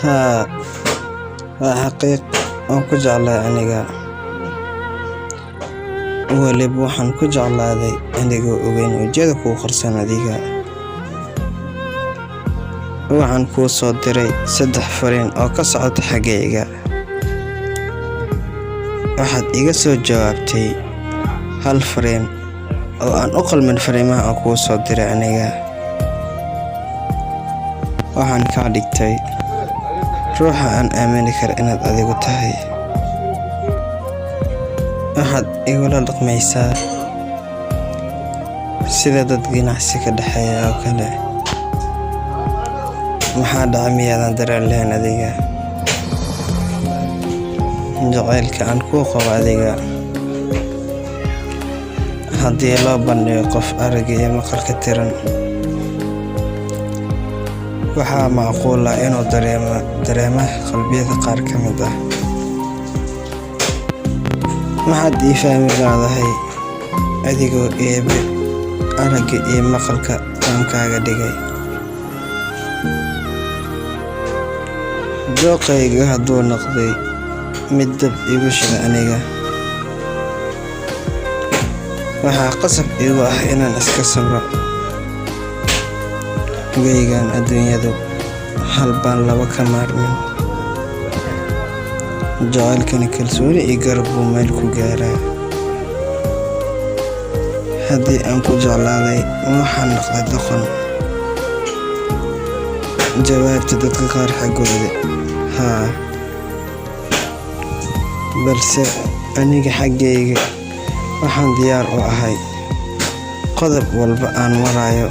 Haa, waa xaqiiq, waan ku jeclahay aniga. Weliba waxaan ku jeclaaday anigoo ogeyn ujeedada kuu qarsoon adiga. Waxaan kuu soo diray 3 fariin oo ka socota xaggayga. Waxaad iga soo jawaabtay hal fariin oo aan u qalmin fariimaha aan kuu soo diray aniga. Waxaan kaa dhigtay ruuxa aan aamini karo inaad adigu tahay. Waxaad igula dhaqmaysaa sida dad ganacsi ka dhexeeya oo kale. Maxaa dhacay, miyaadan dareen lahayn adiga? Jacaylka aan kuu qabo adiga, haddii loo bandhigo qof aragga iyo maqalka tiran, waxaa macquul ah inuu dareemo dareemaha qalbiyada qaar ka mid ah. Maxaad ii fahmi la'dahay adigoo Eebbe aragga iyo maqalka taam kaaga dhigay? Dookhayga hadduu noqday mid dab igu shida aniga, waxaa qasab igu ah inaan iska sabro. Gaygan adduunyadu hal baan laba ka maarmin. Jacaylkani kalsooni iyo garab buu meel ku gaaraa. Haddii aan ku jeclaaday, ma waxaan noqday doqon? Jawaabta dadka qaar xaggooda, haa. Balse aniga xaggayga, waxaan diyaar u ahay qodob walba aan marayo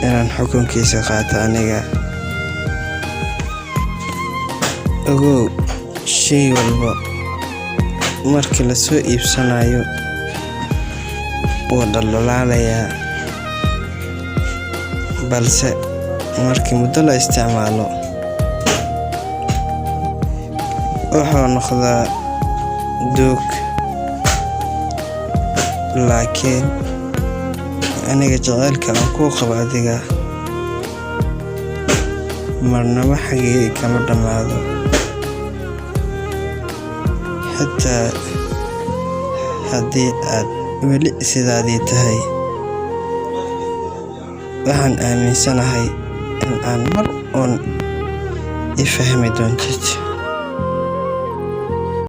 inaan xukunkiisa qaato aniga. Ogow, shay walba marka la soo iibsanayo wuu dhaldhalaalayaa, balse markii muddo la isticmaalo, wuxuu noqdaa duug. Laakiin aniga jacaylka aan kuu qabo adiga marnaba xaggayga kama dhammaado. Xitaa haddii aad weli sidaadii tahay, waxaan aaminsanahay in aan mar uun i fahmi doontid.